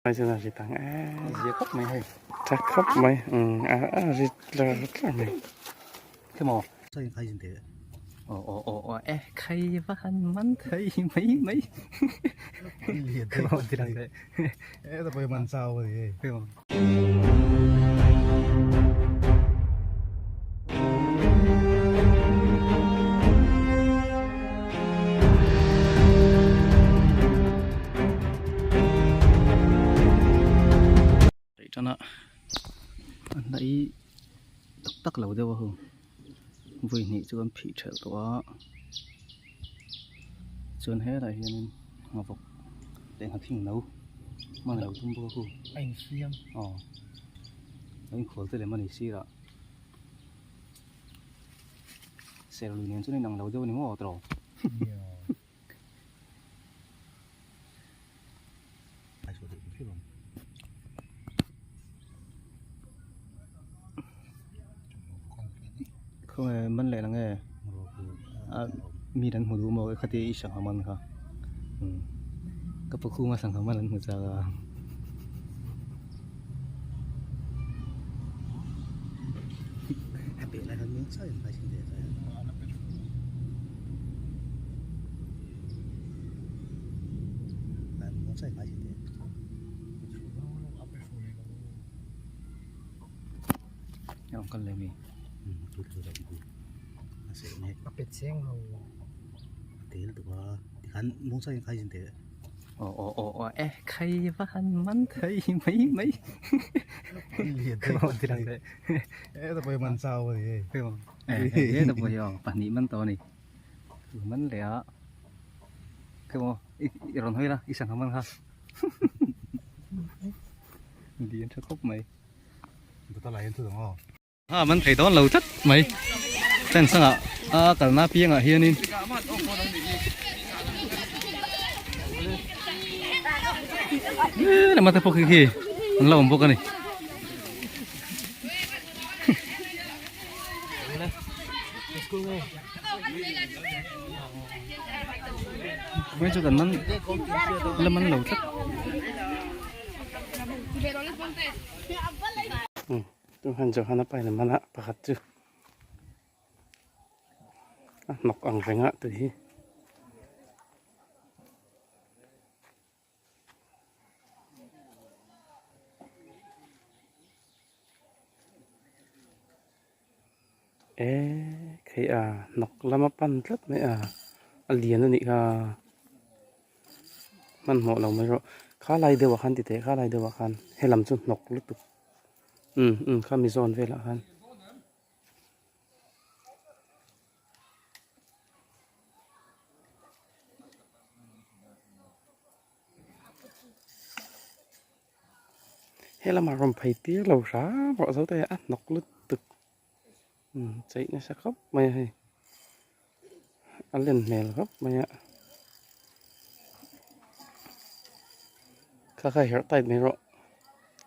Mai chuan a ri tang e. Zia khawp mai hei. Tha khawp mai. Um a a ri tlar tlar mai. Khe maw? Saw in khai zin teh. Aw aw aw aw e khai va han man thei mai mai. Khe maw ti lang teh. E ta pawh i man chau a ni hei. Khe maw? Tana a hnai tak tak lo deuh a hu vawi hnih chu an phih thelh tawh a chuan helaiah hianin nghavawk leh nghakhing no hman a lo tum bawk a hu a infiam aw a inkhual te lem a ni sirah serlui nen chuan a inang lo deuh a ni maw tawh. Khawnge man leh lang e a mi an hmu duh maw khati i sangha man kha umm ka pa khuma sangha man an hmu chak a. Ang kal leh mi. A pet cheng lo. Tel tuk a. Tikhan mawngsa in khai zin teh. Aw aw aw aw e khai va han man thei mai mai. Ti lang teh. E ta pawh i man chau a ni hei. E e ta pawh hi aw pahnih man tawh a ni. Man leh a. Khe maw i rawn hawi la i sangha man kha. Lian tha khawp mai. A man thei dawn lo tlat mai. Fence anga a kalna piangah hianin lema te pawh khi khi an la awm bawk a ni. Mai chu kan man la man lo tlat. Tu han Johana pa in a man a pakhat chu a hnawk ang reng a tui hi. E khei a hnawk lama pan tlat mai a a lian a nih kha hmanhmawh lo mai rawh kha lai deuh ah khan ti teh kha lai deuh ah khan helam chu hnawk lutuk umm umm khami zawn velah khan. He lamah rawn phei tir lo hram rawh zo te a hnawk lutuk umm cheih nasa khawp mai a hei a len hmel khawp mai a kha kha herh tight mai rawh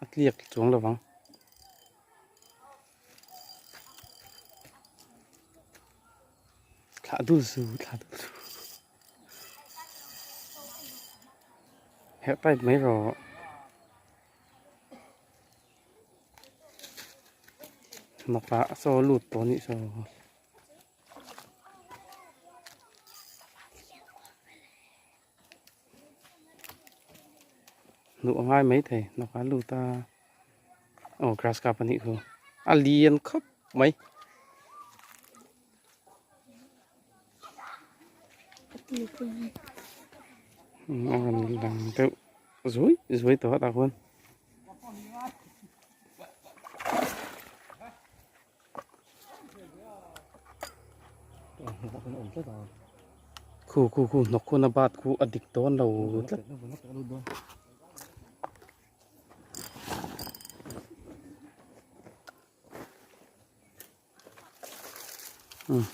a tliak chuang lo vang. Thlah dul su thlah dul su. Herh tight mai rawh. Hnawkah saw lut tawh anih saw. Hnuh a ngai mai thei hnawkah lut a aw grass cup anih chu a lian khawp mai. A rawn lang deuh zui zui tawh a tah khuan. Khu khu khu hnawk khun a bat khu a dik dawn lo tlat. Umm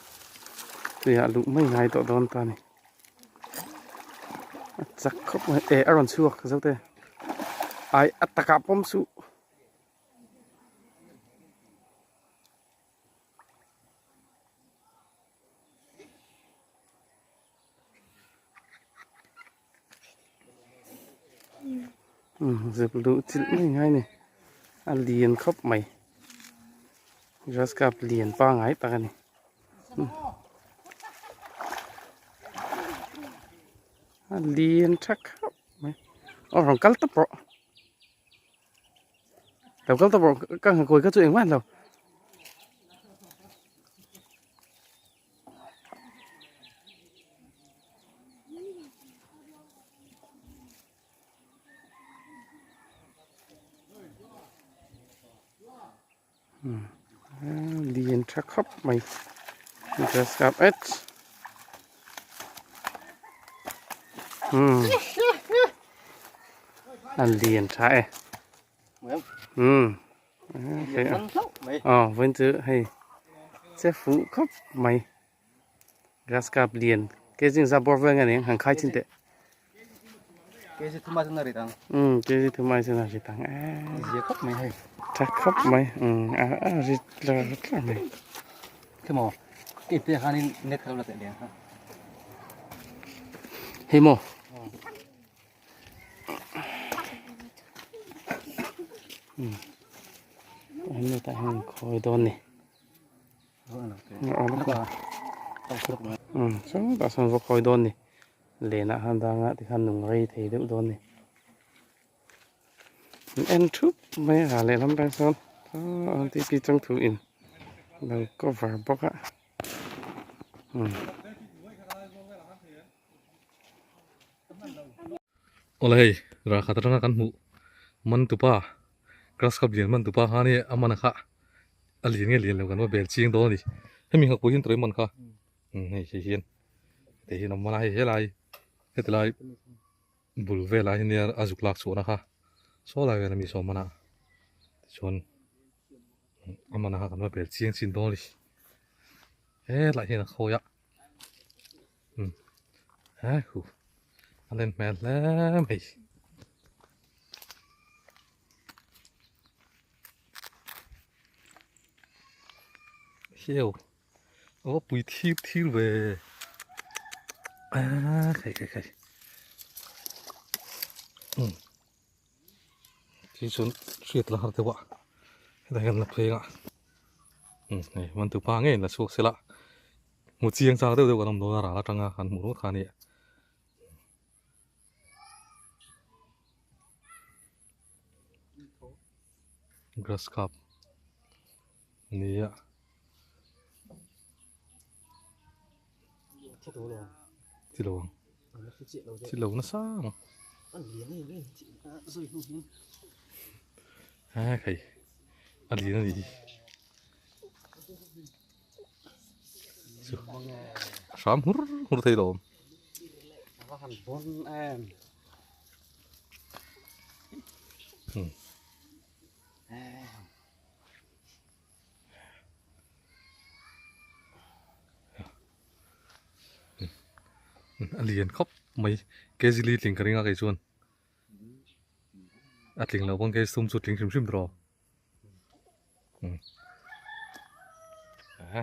tuiah luh mai ngai tawh dawn ta a ni a chak khawp mai eh a rawn chhuak zo te ai a takah pawm suh. Zuk luh chilh mai ngai a ni a lian khawp mai grass cup lian pangai tak a ni. A lian tha khawp mai aw rawn kal tawp rawh lo kal tawp rawh ka nghakuai kha chu engmah a ni lo. Lian tha khawp mai grass carpet a lian tha e aw vawiin chu hei che fuh khawp mai. Grass carp lian kg za bawr vel nge ni han khai chin teh. Kg thum ai chuan a rit ang. Um kg thum ai chuan a rit ang eh. Zia khawp mai hei. Tha khawp mai um a a rit tlar tlar mai. Khi maw ke te khanin net kha lo la teh lian kha. Hei maw. Um. Hemi tah hian khawi dawn ni. Chutah sawn va khawi dawn ni lenah khan dangah tikhan nung rei thei deuh dawn ni an en thup mai a lehlam atang sawn an ti pi chang thu in lo cover bawk a. Awle hei ralkhat atanga kan hmuh man tupa grass cup lian man tupa kha nia a man a kha a lian nge lian lo kan va bel chiang dawn a ni hemi nghakpui hian tawih man kha hei hei hian heti hian a awm a hei helai heti lai bul velah hian nia a zuk lak chhuahna kha saw lai vel ami saw man a tichuan a man a kha kan va bel chiang chin dawn a ni hetlai hian a khawi a. Ha hu a len hmel hle mai. Hiu a va pui thir thir ve a khai khai khai um khi chuan hriat la har deuh a hetah hian la pheng a um hei man tupa ngei in la chhuak se la. Hmu chiang chak deuh deuh kan awm dawn a ral atanga kan hmuh ringawt kha a ni. Grass cup a ni a. Thi lo ang. Thi lo nasa ang. Ha khai a lian a nih hi. Chu hram hur hur thei lo awm. A va han bawn em. A lian khawp mai kg li tling ka ring a kei chuan a tling loh pawn kg sum chu tling hrim hrim tawh a.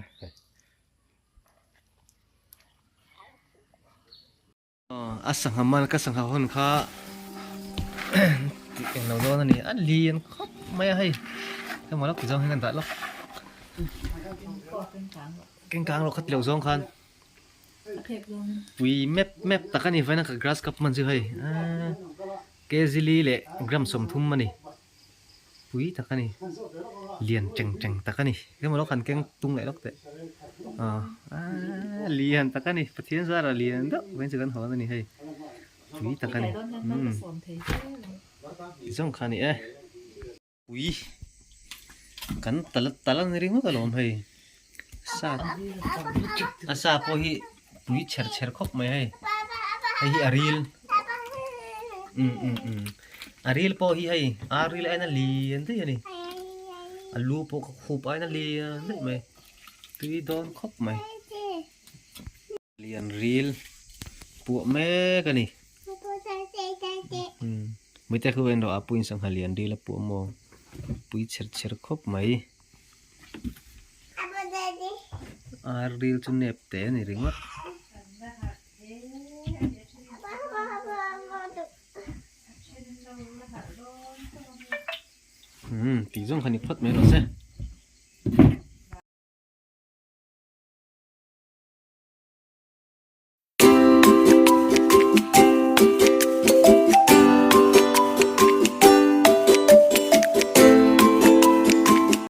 A sangha man ka sangha hawn kha tih eng lo dawn a ni a lian khawp mai a hei hemaw lawk ti zawng hian an dah lawk keng kang lawk kha ti lo zawng khan pui mep mep tak a ni vawiin a ka grass cup hman chu hei kg li leh gram 30 a ni. Pui tak a ni lian teng teng tak a ni emaw lawk han keng tung leh lawk teh aw aaa lian tak a ni Pathian zara lian deuh mai chu kan hawn a ni hei pui tak a ni umm tizawng kha a ni e pui kan tal tal a ni ringawt alawm hei sa a sa pawh hi pui chher chher khawp mai hei hei hi a ril um um um a ril pawh hi hei ar ril aina lian daih a ni a lu pawh ka khup aina lian daih mai tui dawn khawp mai lian ril puah mek a ni um mite khu en rawh a puin sangha lian ril a puah maw pui chher chher khawp mai. Ar ril chu nep te a ni ringawt. Umm tih zawng kha ni phawt mai rawh se.